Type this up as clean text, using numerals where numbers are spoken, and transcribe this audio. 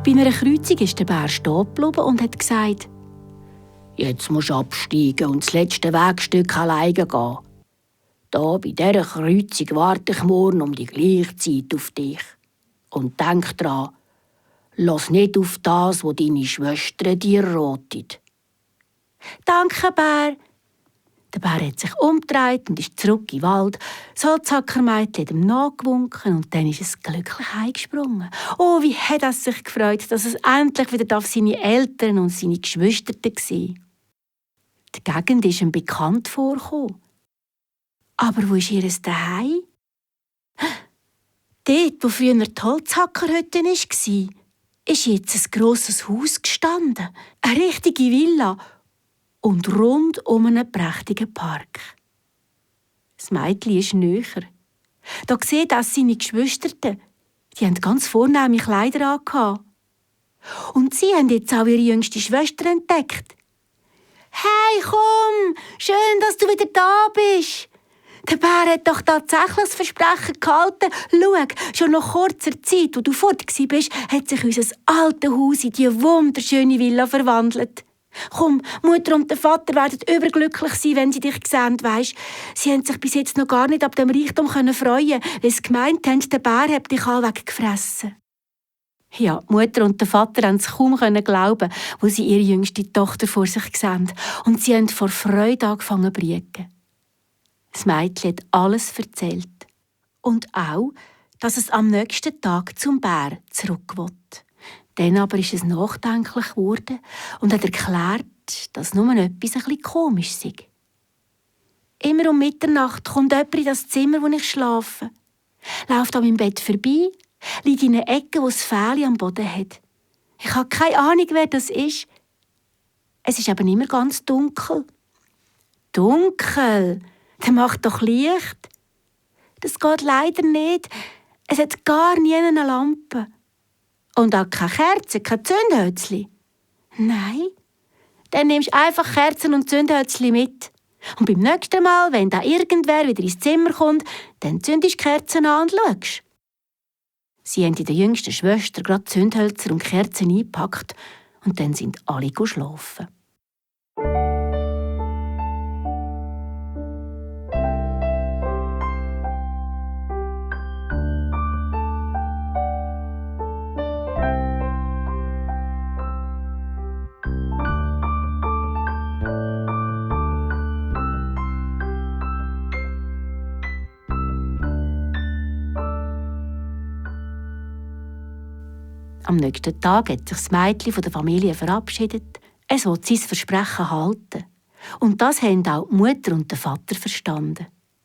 Bei einer Kreuzung ist der Bär stehen geblieben und hat gesagt: «Jetzt musst du absteigen und das letzte Wegstück alleine gehen. Da bei dieser Kreuzung warte ich morgen um die gleiche Zeit auf dich. Und denk dran, lass nicht auf das, was deine Schwestern dir raten.» «Danke, Bär!» Der Bär hat sich umgedreht und ist zurück in den Wald. Das Holzhackermädchen hat ihm nachgewunken und dann ist es glücklich heimgesprungen. Oh, wie hat es sich gefreut, dass es endlich wieder auf seine Eltern und seine Geschwister war. Die Gegend ist ihm bekannt vorgekommen. Aber wo ist ihr Zuhause? Dort, wo früher die Holzhackerhütte war, ist jetzt ein grosses Haus gestanden. Eine richtige Villa. Und rund um einen prächtigen Park. Das Mädchen ist näher. Da sieht auch seine Geschwister. Die haben ganz vornehme Kleider angehabt. Und sie haben jetzt auch ihre jüngste Schwester entdeckt. «Hey, komm! Schön, dass du wieder da bist!» Der Bär hat doch tatsächlich das Versprechen gehalten. Schau, schon nach kurzer Zeit, wo du fort warst, hat sich unser altes Haus in diese wunderschöne Villa verwandelt. Komm, Mutter und der Vater werden überglücklich sein, wenn sie dich sehen, weisst. Sie haben sich bis jetzt noch gar nicht ab dem Reichtum freuen, weil sie gemeint haben, der Bär hat dich allweg gefressen. Ja, die Mutter und der Vater konnten es kaum glauben, wo sie ihre jüngste Tochter vor sich sehen. Und sie haben vor Freude angefangen zu brieken. Das Mädchen hat alles erzählt. Und auch, dass es am nächsten Tag zum Bär zurück will. Dann aber ist es nachdenklich geworden und hat erklärt, dass nur etwas ein bisschen komisch sei. Immer um Mitternacht kommt jemand in das Zimmer, wo ich schlafe. Läuft an meinem Bett vorbei, liegt in einer Ecke, wo das Fähli am Boden hat. Ich habe keine Ahnung, wer das ist. Es ist aber immer ganz dunkel. Dunkel? Der macht doch Licht. Das geht leider nicht. Es hat gar nie eine Lampe. Und auch keine Kerzen, kein Zündhölzchen. Nein, dann nimmst du einfach Kerzen und Zündhölzchen mit. Und beim nächsten Mal, wenn da irgendwer wieder ins Zimmer kommt, dann zündest du die Kerzen an und schaust. Sie haben in der jüngsten Schwester gerade Zündhölzer und Kerzen eingepackt und dann sind alle schlafen. Am nächsten Tag hat sich das Mädchen von der Familie verabschiedet. Es will sein Versprechen halten. Und das haben auch die Mutter und der Vater verstanden.